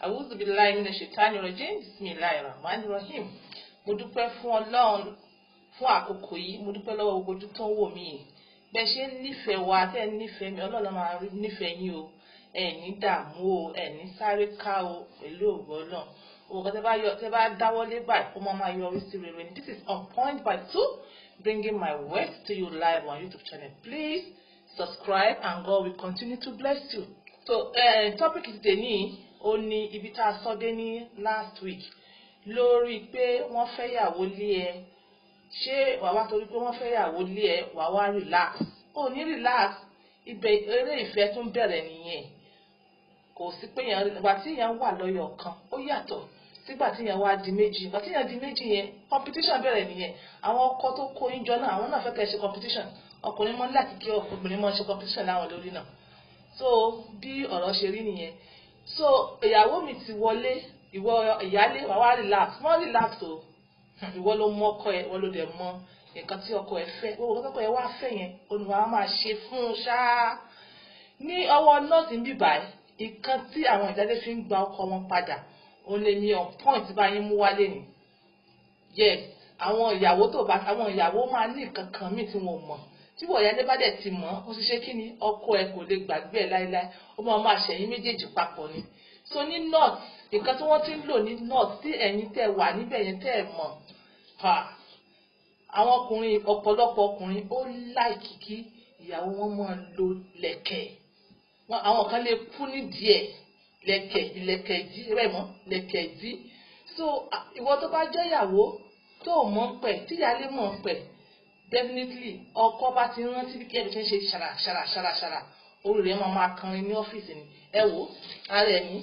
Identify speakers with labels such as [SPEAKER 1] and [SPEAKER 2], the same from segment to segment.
[SPEAKER 1] A'udhu billahi minash shaitani rajim. Bismillahir rahmanir rahim. Mo dúpẹ́ fún Ọlọ́run fún àkókò yìí. Mo dúpẹ́ lọ́wọ́ gbogbo ojú tó ń wò mí yìí. Bẹ́ẹ̀ ṣe ń nífẹ̀ẹ́ wa, tẹ́ ń nífẹ̀ẹ́ mi, Ọlọ́run máa nífẹ̀ẹ́ yín o. Ẹ ní dààmú o, ẹ ní sáré ká o pẹ̀lú ògo Ọlọ́run. Òwò kan tẹ́ bá dáwọ́lé báyìí, ó máa máa yọrí sí rere ni. This is On Point by Two, bringing my words to you live on YouTube channel. Please subscribe and God will continue to bless you. So, topic tèmi ó ní ibi tá a sọ dé ní last week lórí pé wọ́n fẹ́ yàwó lé ẹ. Ṣé wàá wá torí pé wọ́n fẹ́ yàwó lé ẹ, wàá wá relax? Ó ní relax, ibẹ̀ eré ìfẹ́ tún bẹ̀rẹ̀ nìyẹn. Kò sí pé yẹn ìgbà tí yẹn wà lọ́yọ̀ kan ó yàtọ̀ sígbà tí yẹn wá di méjì. Ìgbà tí yẹn di méjì yẹn, competition bẹ̀rẹ̀ nìyẹn. Àwọn ọkọ tó kó yín jọ náà, àwọn náà fẹ́ kẹ́ ṣe competition. Ọkùnrin mọ́ láti kí obìnrin mọ́ ṣe competition láwọn lórí náà. So bí ọ̀rọ̀ ṣe rí nìyẹn. So ìyàwó mi ti wọlé, ìwọ ìyálé wàá wá relax. Wọ́n relax o. Ìwọ ló mọ ọkọ ẹ, ìwọ ló dẹ̀ mọ nǹkan tí ọkọ ẹ fẹ́. Gbogbo nǹkan tọkọ ẹ wá fẹ́ yẹn, olùwà máa ṣe fún un ṣáá. Ní ọwọ́ nọ́ọ̀sì ń bì báyìí, nǹkan tí àwọn ìyálé fi ń gba ọkọ wọn padà, òun lè mi On Point báyìí mú wálé ni. Yes, àwọn ìyàwó tó bá àwọn ìyàwó máa ní nǹkan kan míì tí wọn ò mọ̀. Tí wọ́n ìyálé bá dẹ̀ ti mọ̀, ó ṣiṣẹ́ kí ni ọkọ ẹ kò lè gbàgbé ẹ láéláé. Ó máa máa ṣẹ̀yìn méjèèjì papọ̀ ni. So ní north, nǹkan tí wọ́n ti ń lò ní north tí ẹ̀yin tẹ́ wà níbẹ̀ yẹn tẹ́ ẹ̀ mọ̀, àwọn ọkùnrin, ọ̀pọ̀lọpọ̀ ọkùnrin ó like kí ìyàwó wọn máa lo lẹ̀kẹ̀. Àwọn kan lè kú nídìí ẹ̀, lẹ̀kẹ̀, ìlẹ̀kẹ̀ ìdí rẹ̀ mọ́, lẹ̀kẹ̀ ìdí. So ìwọ tó bá jẹ́ ìyàwó tó mọ̀ ń pẹ̀, tí ìyálé mọ̀ ń pẹ̀, definitely ọkọ bá ti rántí bí kí ẹ ṣe ń ṣe ṣàrà ṣàrà ṣàrà ṣàrà, orí rẹ̀ máa máa kanrin ní ọ́fíìsì ni. Ẹ wò ara ẹ̀ ní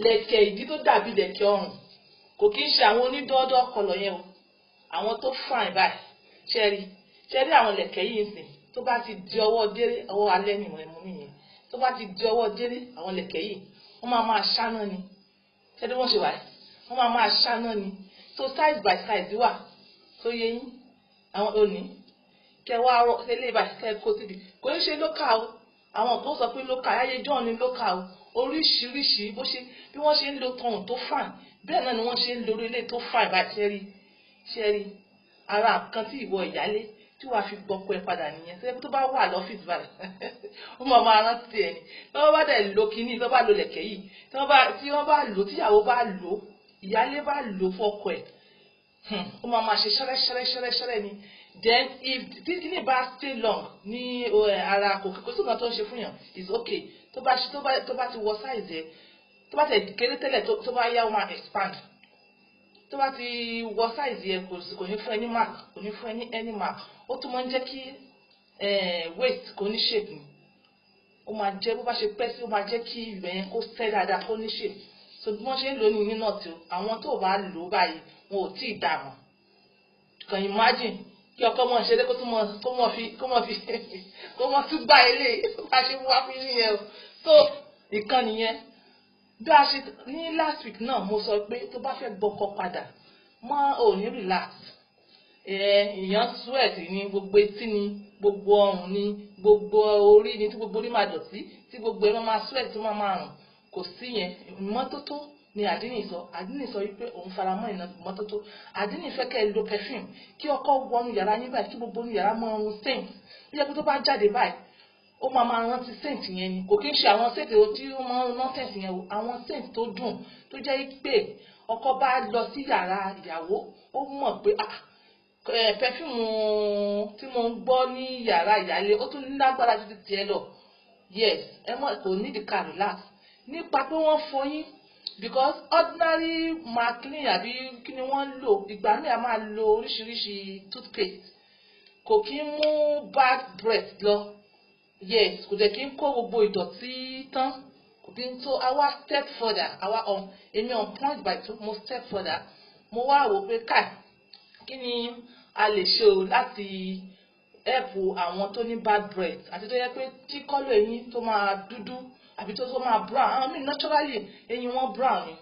[SPEAKER 1] lẹ̀kẹ̀ ìdí tó dàbí lẹ̀kẹ̀ ọrùn, kò kí ń ṣe àwọn onídọ́ọ́dọ́ ọkọlọ yẹn o, àwọn tó fine báyìí. Ṣẹ́rí ṣẹ́rí, àwọn lẹ̀kẹ̀ yìí ń sìn, tó bá ti di ọwọ́ déré, ọwọ́ alẹ́ ni ìwọ̀n ẹ̀mú nìyẹn, tó bá ti di ọwọ́ déré, àwọn lẹ̀kẹ̀ yìí wọ́n máa máa ṣáná ni. Ṣẹ́rí wọ́n ṣe wà, wọ́n máa máa ṣáná ni. So size by size wà tó yẹ yín. Àwọn òní kẹ wá rọ tẹ́lẹ̀ báyìí, kẹ kó síbi. Kò ní ṣe local o. Àwọn kan sọ pé local ayé john ni local o. Oríṣiríṣi bó ṣe bí wọ́n ṣe ń lo tọrùn tó fine, bẹ́ẹ̀ náà ni wọ́n ṣe ń lo orí ilé tó fine báyìí. Ṣẹ́rí ṣẹ́rí, ara kan tí ìwọ ìyálé tí wàá fi gbọ́kọ ẹ padà nìyẹn. Ṣé tó bá wà lọ́fíìsì báyìí, ó máa máa rántí ẹ ní. Tí wọ́n bá dẹ̀ lo kínní, tí wọ́n bá lo lẹ̀kẹ̀ yìí, tí wọ́n bá lò, tíyàwó bá lò, ìyálé bá lò fọ́kọ ẹ̀, ó máa máa ṣe ṣẹ́rẹ́ ṣẹ́rẹ́ ṣẹ́rẹ́ ṣẹ́rẹ́ ni. Then if tí kínní bá stay long ní ara, kò sí nǹkan tó ń ṣe fún yàn, is okay. Tó bá ti wọ size ẹ, tó bá tẹ̀ kéré tẹ́lẹ̀, tó bá yá, ó máa expand. Tó bá ti wọ size yẹn, kò ní fún ẹ ní mark, kò ní fún ẹ ní any mark. Ó tún máa ń jẹ́ kí waist kò ní shape ni. Ó máa jẹ́ bó bá ṣe pẹ́ sí, ó máa jẹ́ kí ibẹ̀ yẹn kó sẹ́ dáadáa, kó ní shape. So bí wọ́n ṣe ń lò ní nínú ọ̀tí o, àwọn tó bá lò ó báyìí, wọn ò tí ì dà mọ́. Can you imagine kí ọkọ mọ̀ ṣeré, kó tún mọ̀ kó mọ̀ fi kó mọ̀ tún gbá ilé bá ṣe wá fún yín yẹn o? So ìkan nìyẹn. Bí a ṣe ní last week náà, mo sọ pé tó bá fẹ́ gbọ́kọ padà, mọ́ ò ní relax. Èèyàn sweat ní gbogbo etí ni, gbogbo ọrùn ni, gbogbo orí ni, tí gbogbo orí máa dọ̀tí, tí gbogbo ẹ máa sweat, tí máa máa rùn. Kò sí yẹn. Ìmọ́tótó ni àdínì sọ. Àdínì sọ wípé òun faramọ́ ìmọ́tótó. Àdínì fẹ́ kẹ́ ẹ lo perfume, kí ọkọ wọnú yàrá yín báyìí, kí gbogbo yàrá mọ́ ọrùn scent. Bí ẹkú tó bá jáde báyìí, ó máa máa rántí scent yẹn ni. Kò kí ń ṣe àwọn scent tí ó máa ń rán scent yẹn o, àwọn scent tó dùn, tó jẹ́ pé ọkọ bá lọ sí yàrá ìyàwó, ó mọ̀ pé, ah, perfume tí mo ń gbọ́ ní yàrá ìyálé, ó tún lágbára ju ti tiẹ̀ lọ. Yes, ẹ mọ̀ kò nídìí ká relax nípa pé wọ́n fọyín, because ordinary Maclean àbí kí ni wọ́n ń lò, ìgbà míì a máa lo oríṣiríṣi toothpaste, kò kí ń mú bad breath lọ. Yes, kò dẹ̀ kí ń kó gbogbo ìdọ̀tí tán, kò kí ń tó. Àwa step further, àwa on èmi On Point by Two, mo step further. Mo wá wò pé káì, kí ni a lè ṣe o láti help àwọn tó ní bad breath, àti tó yẹ pé tí colour eyín tó máa dúdú àbí tó máa brown? Àwọn míì, naturally eyín wọn brown ni,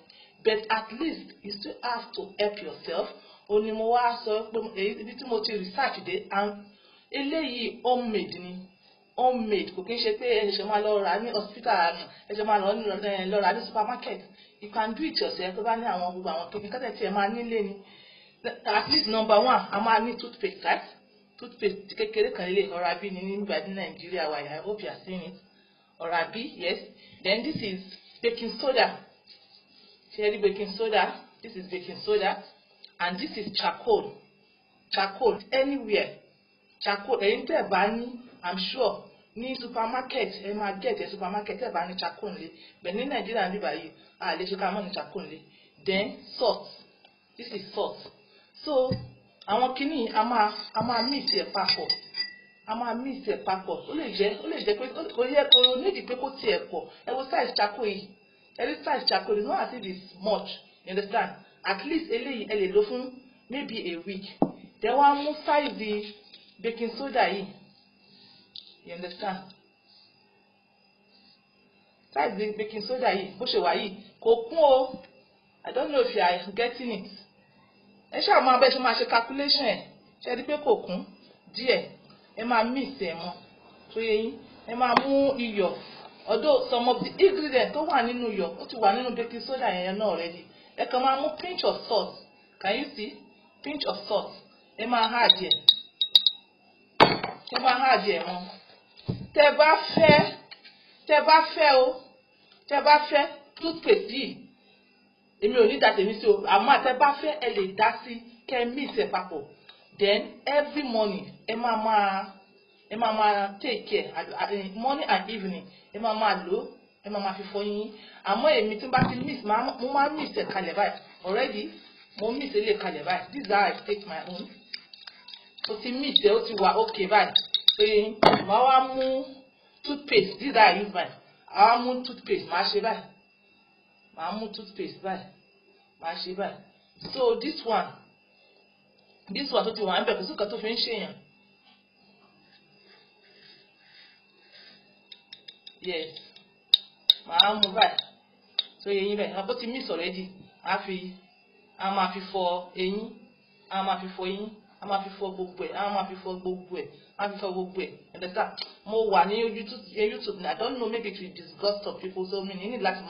[SPEAKER 1] but at least you still have to help yourself. Ó ní mo wá sọ pé ibi tí mo ti research dé, and eléyìí homemade ni. Homemade, kò kí ń ṣe pé ẹ ṣe máa lọ rà ní hospital, ẹ ṣe máa lọ rà ní supermarket. You can do it yourself. Tó bá ní àwọn gbogbo àwọn kékeré kẹ́tẹ̀ tí ẹ máa nílé ni. At least number one, a máa ní toothpaste, right? Toothpaste kékeré kan lè Oral-B ní nígbà ní Nàìjíríà wa. I hope you are seeing it. Oral-B, yes. Then this is baking soda. Ṣe rí baking soda? This is baking soda and this is charcoal. Charcoal anywhere, charcoal. Ẹ̀yin tẹ́ ẹ̀ bá ní, I'm sure ní supermarket ẹ máa get ẹ. Supermarket, ẹ bá ní charcoal nílé bẹ́ẹ̀. Ní Nàìjíríà níbí báyìí, a lè ṣe ká mọ̀ ní charcoal nílé. Then salt, this is salt. So àwọn kinní, a máa mix ẹ̀ papọ̀, a máa mix ẹ̀ papọ̀. Ó lè jẹ́ pé kò yẹ, kò nídìí pé kó tiẹ̀ pọ̀. Ẹ wo size charcoal yìí, ẹ rí size charcoal. It's not as if it's much, you understand? At least eléyìí, ẹ lè lò fún maybe a week. Then wọ́n á mú size baking soda yìí, you understand? Size baking soda yìí, bó ṣe wà yìí, kò kún o. I don't know if you are getting it. Ẹ ṣáà máa bẹ́ẹ̀ ṣe máa ṣe calculation ẹ̀. Ṣe rí pé kò kún díẹ̀? Ẹ máa mix ẹ̀ mọ́ tó yẹ yín. Ẹ máa mú iyọ̀, although some of the ingredients tó wà nínú iyọ̀, ó ti wà nínú baking soda yẹn náà already. Ẹ kàn máa mú pinch of salt. Can you see? Pinch of salt. Ẹ máa add ẹ̀, ẹ máa add ẹ̀ mọ́. Tẹ́ bá fẹ́ o, tẹ́ bá fẹ́ toothpaste yìí, èmi ò ní dá tèmi sí o, àmọ́ tẹ́ bá fẹ́, ẹ lè dá sí kẹ́ ẹ mix ẹ̀ papọ̀. Then every morning, ẹ máa máa take care, morning and evening, ẹ máa máa lò ó, ẹ máa máa fi fọyín. Àmọ́ èmi, tí n bá ti mix, mo máa mix ẹ̀ kalẹ̀ báyìí already. Mo mix eléyìí kalẹ̀ báyìí. This is how I take my own. Ó ti mix ẹ̀, ó ti wà okay báyìí pé màá wá mú toothpaste. This is how I use mine. Àwa mú toothpaste, màá ṣe báyìí, màá mú toothpaste báyìí, màá ṣe báyìí. So this one tó ti wà níbẹ̀, kò sí nǹkan tó fi ń ṣèyàn. Yes, màá mú báyìí tó yẹ yín bẹ́ẹ̀. Ó ti mix already. A máa fi fọ eyín, a máa fi fọ eyín, a máa fi fọ gbogbo ẹ̀, a máa fi fọ gbogbo ẹ̀, a máa fi fọ gbogbo ẹ̀. Understand? Mo wà ní YouTube, I don't know, maybe it will disgust some people, so mi ní láti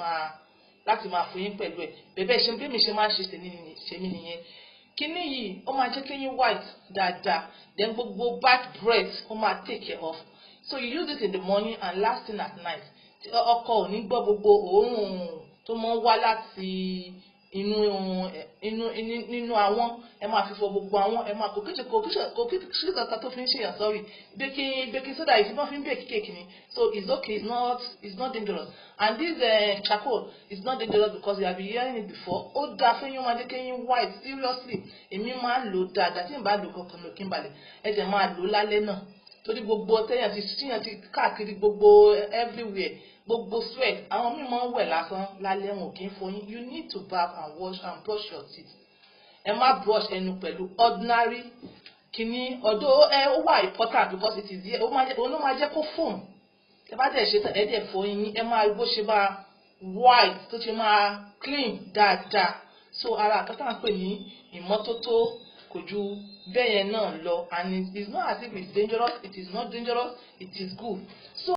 [SPEAKER 1] máa fún yín pẹ̀lú ẹ̀ bẹ́ẹ̀. Ṣe bí mi ṣe máa ń ṣe tèmi nìyẹn. Kíní yìí, ó máa jẹ́ kéyín white dáadáa. Then gbogbo bad breath, ó máa take care of. So you use it in the morning and last thing at night. Ọkọ ò ní gbọ́ gbogbo òórùn tó máa ń wá láti inú inú nínú àwọn. Ẹ máa fi fọ gbogbo àwọn. Ẹ máa kò kí ṣe kankan tó fi ń ṣèyàn. Sorry, baking soda yìí, wọ́n fi ń bake cake ni, so it's okay, it's not dangerous. And this charcoal is not dangerous because you have been hearing it before. Ó dáa fún yín, ó máa jẹ́ kéyín white. Seriously, èmi máa ń lò dáadáa. Tí n bá lò kankan mi ò kí n balẹ̀. Ẹ jẹ́ máa lò lálẹ́ náà, torí gbogbo tẹ́yàn ti tíyàn ti káàkiri gbogbo everywhere, gbogbo sweat. Àwọn míì máa ń wẹ̀ lásán lálẹ́, wọn ò kí ń fọyín. You need to bath and wash and brush your teeth. Ẹ má brush ẹnu pẹ̀lú ordinary kìíní, although ẹ ó wà important because it is there. Ó máa jẹ́, òun ló máa jẹ́ kó foam. Ẹ bá dẹ̀ ṣe tán, ẹ dẹ̀ fọyín, ẹ máa bó ṣe máa white, tó ṣe máa clean dáadáa. So ara àkọ́tà ń pè ní ìmọ́tótó kò ju bẹ́ẹ̀ yẹn náà lọ. And it is not as if it's dangerous. It is not dangerous. It is good. So.